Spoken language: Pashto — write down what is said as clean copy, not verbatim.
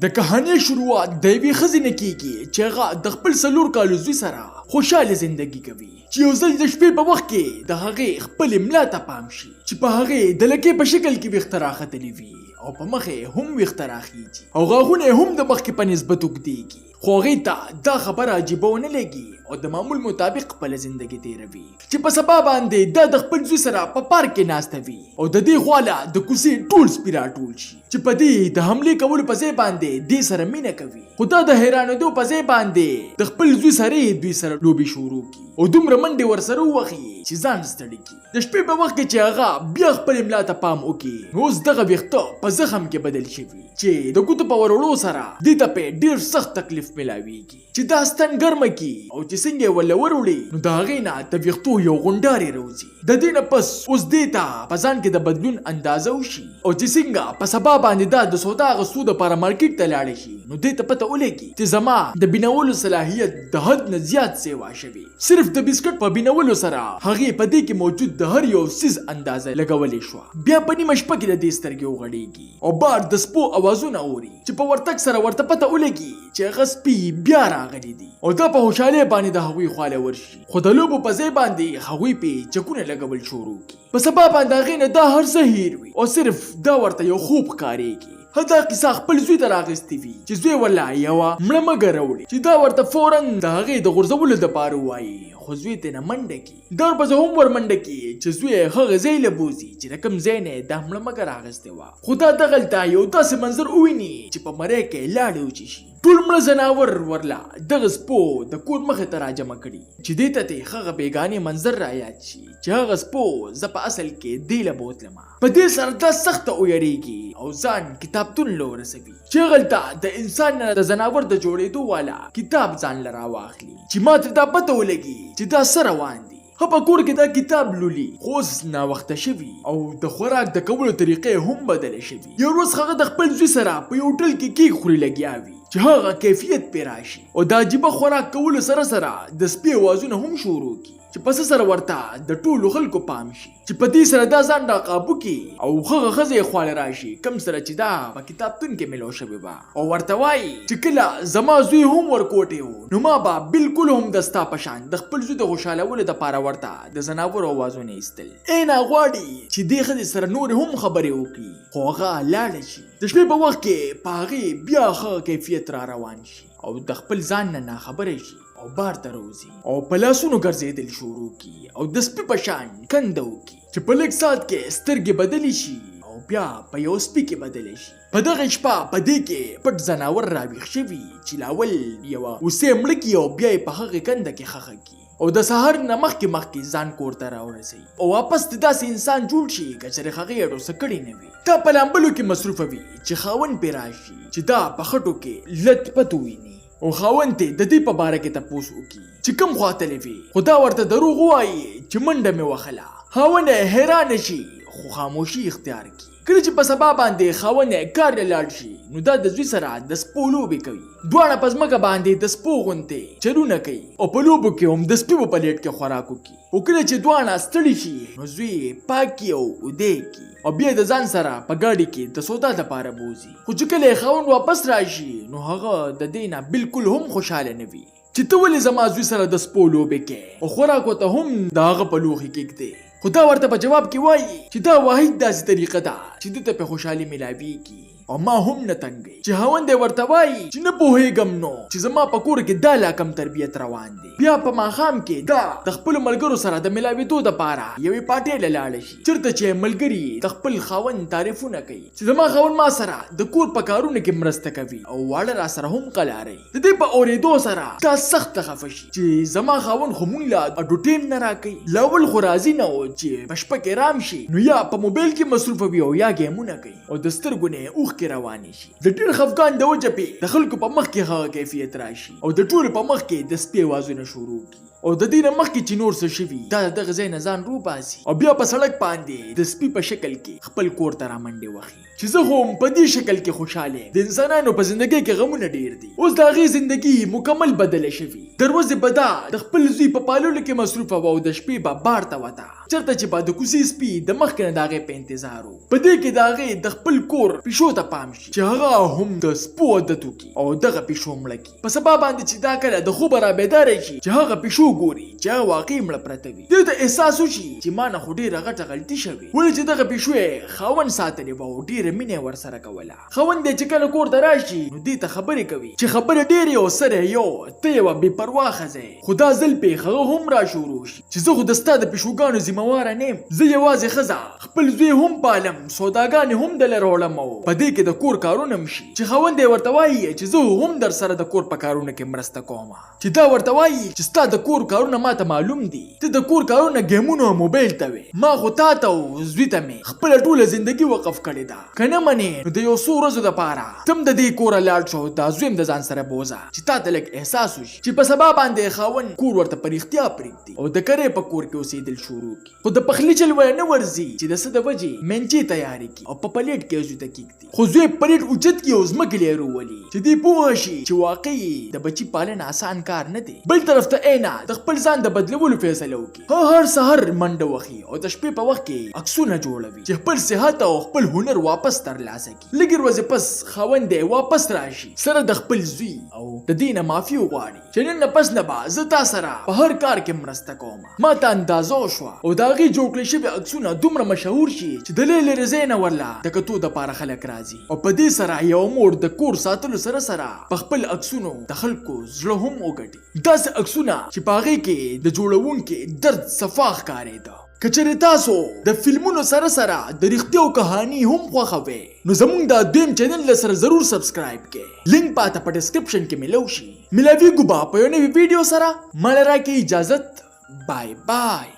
د کهانې شروعات د یوې ښځې نه کیږي چې هغه د خپل 4 کالو زوی سره خوشحاله زندګي کوي، چې یو ځل د شپې په وخت کې د هغې خپلې ملا ته پام شي چې په هغې د لکې په شکل کې ویښته راختلي وي او په مخ یې هم ویښته راخیږي او غاښونه یې هم د مخکې په نسبت اوږدېږي، خو هغې ته دا خبره عجیبه ونه لګي او د معمول مطابق خپله زندګي تېروي، چې په سبا باندې دا د خپل زوی سره په پارک کې ناسته وي او د دې خواله د کوڅې ټول سپي راټول شي چې په دې د حملې کولو په ځای باندې دې سره مینه کوي، خو دا د حیرانېدو په ځای باندې د خپل زوی سره دوی سره لوبې شروع کړي او دومره منډې ورسره ووهي چې ځان ستړي کړي. د شپې په وخت کې چې هغه بیا خپلې ملا ته پام وکړي، نو اوس دغه ویښته په زخم کې بدل شوي چې د ګوتو په وروړو سره دې ته پې ډېر سخت تکلیف ملاویږي، چې دا ستن ګرمه کړي او چې څنګه یې ورله وروړي، نو د هغې نه د ویښتو یو غونډارې راوځي. د دې نه پس اوس دې ته په ځان کې د بدلون اندازه وشي او چې څنګه په سبا باندې دا د سودا اخیستو دپاره مارکیټ ته لاړه شي، نو دې ته پته ولګي چې زما د بینولو صلاحیت د حد نه زیات سیوا شوی. صرف د بسکټ په بینولو سره هغې په دې کې موجود د هر یو څیز اندازه لګولی شوه. بیا په نیمه شپه کې د دې سترګې وغړیږي او بار د سپو اوازونه اوري چې په ورتګ سره ورته پته ولګي چې هغه سپي بیا راغلي دي او دا په خوشحالۍ باندې د هغوی خواله ورشي، خو د لوبو په ځای باندې هغوی پې چکونه لګول شروع کړي. په سبا باندې هغې نه دا هر څه هیر وي او صرف دا ورته یو خوب ښکاریږي. دا کیسه خپل زوی ته راغستې وي چې زوی ورله یوه مړه مږه راوړي چې دا ورته فورا د هغې د غورځولو دپاره ووایي، خو زوی ترېنه منډه کړي. دا ورپسې هم ورمنډه کړي چې زوی یې هغه ځای له بوځي چې د کوم ځای نه یې دا مړه مږه راغستې وه، خو دا دغلته یو داسې منظر وویني چې په مرۍ کې یې لاړې وچې شي. ټول مړه ځناور ورله دغه سپو د کور مخې ته راجمع کړي چې دې ته ترې هغه بېګانې منظر رایاد شي چې هغه سپو زه په اصل کې دې له بوتلمه. په دې سره دا سخته ویریږي او ځان کتابتون له ورسوي چې هغلته د انسان نه د ځناور د جوړېدو والا کتاب ځان له راواخلي چې ما ترې دا پته ولګي چې دا څه روان دي. ښه په کور کې دا کتاب لولي، خو اوس ناوخته شوي او د خوراک د کولو طریقه یې هم بدله شوي. یو ورځ هغه د خپل زوی سره په یو هوټل کې کیک خوري لګیا وي چې هغه کیفیت پرې راشي او د عجیبه خوراک کولو سره سره د سپي اوازونه هم شروع کړي چې په څه سره ورته د ټولو خلکو پام شي، چې په دې سره دا ځان را قابو کړي او هغه ښځه یې خواله راشي کوم سره چې دا په کتابتون کې ملو شوې وه او ورته وایي چې کله زما زوی هم ورکوټی و، نو ما به بلکل هم د ستا په شان د خپل زوی د خوشحالولو دپاره ورته د ځناورو اوازونه ایستل. اینا غواړي چې دې ښځې سره نورې هم خبرې وکړي، خو هغه لاړه شي. د شپې په وخت کې په هغې بیا هغه کیفیت را روان شي او د خپل ځان نه ناخبره شي او بار ته راوځي او په لاسونو ګرځېدل شروع کړي او د سپي په شان کنده وکړي چې په لږ ساعت کې سترګې بدلې شي او بیا په یو سپي کې بدلې شي. په دغه شپه په دې کې پټ ځناور راویښ شوي چې لاول یوه هوسۍ مړه کړي او بیا یې په هغې کنده کې ښخه کړي او د سهار نه مخکې مخکې ځان کور ته راورسوي او واپس د داسې انسان جوړ شي که چېرې هغې اډو څه کړي نه وي. دا په لامبلو کې مصروفه وي چې خاوند پرې راشي چې دا په خټو کې لت پت وویني او خاوند ترې د دې په باره کې تپوس وکړي چې کوم خوا تللی وې، خو دا ورته دروغ ووایي چې منډه مې وهله. خاوند یې حیرانه شي خو خاموشي اختیار کړي. کله چې په سبا باندې خاوند یې کار له لاړ شي، نو دا د زوی سره د سپو لوبې کوي. دواړه په ځمکه باندې د سپو غوندې چلونه کوي او په لوبو کې هم د سپي په پلیټ کې خوراک وکړي. خو کله چې دواړه ستړي شي، نو زوی یې پاک کړي او اوده یې کړي او بیا د ځان سره په ګاډي کې د سودا لپاره بوځي. خو چې کله یې خاوند واپس راشي، نو هغه د دې نه بلکل هم خوشحاله نه وي چې ته ولې زما زوی سره د سپو لوبې کوې او خوراک ورته هم د هغه په لوښي کې ږدې. خو دا ورته په جواب کې وايي چې دا واحد داسې طریقه ده چې ده ته پې خوشحالي ملاویږي او ما هم نه تنګوي. چې خاوند یې ورته وايي چې نه پوهیږم نو چې زما په کور کې دا لا کم تربیت روان دی. بیا په ماښام کې دا د خپلو ملګرو سره د ملاویدو دپاره یوې پارټۍ له لاړه شي چرته چې ملګري یې د خپل خاوند تعریفونه کوي چې زما خاوند ما سره د کور په کارونو کې مرسته کوي او واړه راسره هم قلاروي. د دې په اورېدو سره دا سخته خفه شي چې زما خاوند خو مونږ له اډو ټیم نه راکوي. له اول خو راضي نه و چې په شپه کې رام شي، نو یا په موبایل کې مصروفه وي او یا ګیمونه کوي او د سترګو نه یې اوښکې روانې شي. د ډېر خفګان د وجه پې د خلکو په مخ کې هغه کیفیت راشي او د ټولو په مخ کې د سپي اوازونه شروع کړي. او د دې نه مخکې چې نور څه شوي، دا د دغه ځای نه ځان روباسي او بیا په سړک باندې د سپي په شکل کې خپل کور ته رامنډې وهي. چې زه خو هم په دې شکل کې خوشحاله یم. د انسانانو په زندګۍ کې غمونه ډېر دي. اوس د هغې زندګي مکمل بدله شوي. د ورځې به دا د خپل زوی په پاللو کې مصروفه وه او د شپې به بار ته وته، چرته چې به د کوڅې سپي د مخکې نه د هغې په انتظار وو. په دې کې د هغې د خپل کور پیشو ته پام شي چې هغه هم د سپو عادت وکړي او دغه پیشو مړه کړي. په سبا باندې چې دا کله د خوبه رابیداره شي چې هغه پیشو ګوري چې هغه واقعي مړه پرته وي، دې ته احساس وشي چې ما نه خو ډېره غټه غلطي شوې، ولې چې دغه پیشو یې خاوند ساتلې وه او ډېره مینه یې ورسره کوله. خاوند یې چې کله کور ته راشي نو دې ته خبرې کوي چې خبرې ډېرې او سر یې یو، ته یوه بې پروا ښځه یې. خو دا ځل پې هغه هم را شروع شي چې زه خو د ستا د پیشوګانو ذمه واره نه یم، زه یوازې ښځه خپل زوی هم پالم، سوداګانې هم دله راوړم او په دې کې د کور کارونه هم شي. چې خاوند یې ورته وایي چې زه هم درسره د کور په کارونو کې مرسته کوم، چې دا ورته وایي چې ستا د کور کارونه ماته معلوم دي، ته د کور کارونه ګیمونو او موبایل ته وې، ما خو تا ته او زوی ته مې خپله ټوله زندګي وقف کړې ده، که نه منې نو د یو څو ورځو لپاره ته هم د دې کوره لاړ شه او دا زوی هم د ځان سره بوځه چې تا ته لږ احساس وشي. چې په سبا باندې خاوند کور ورته په رښتیا پرېږدي او د کرې په کور کې اوسېدل شروع کړي، خو د پخلي چل وله نه ورځي چې د څه د وجې مینچې تیارې کړي او په پلیټ کې یې زوی ته کېږدي، خو زوی پلیټ اوچت کړي او ځمکې له یې روولي چې دی پوه شي چې واقعي د بچي پالنه اسان کار نه دی. بل طرف ته اینا د خپل ځان د بدلولو فیصله وکړي، هغه هر سهار منډه وهي او د شپې په وخت کې عکسونه جوړوي چې خپل صحت او خپل هنر واپس ترلاسه کړي. لږې ورځې پس خاوند یې واپس راشي سره د خپل زوی او د دې نه معافي وغواړي چې نن نه پس نه به زه تا سره په هر کار کې مرسته کوم. ما ته اندازه وشوه او د هغې جوړ کړی شوي عکسونه دومره مشهور شي چې د لرې لرې ځای نه ورله د کتو دپاره خلک راځي او په دې سره یوه مور د کور ساتلو سره سره په خپل عکسونو د خلکو زړه هم وګټي. داسې عکسونه چې په هغې کې د جوړونکي درد صفا ښکارېده. که چېرې تاسو د فلمونو سره سره د رښتیاو کهانی هم خوښوئ نو زمونږ دا دویم چینل له سره ضرور سبسکرایب کړئ، لینک به ته په ډسکرپشن کې ملو شي. ملاویږو به په یو نوي ویډیو سره. ماله راکړئ اجازت، بای بای.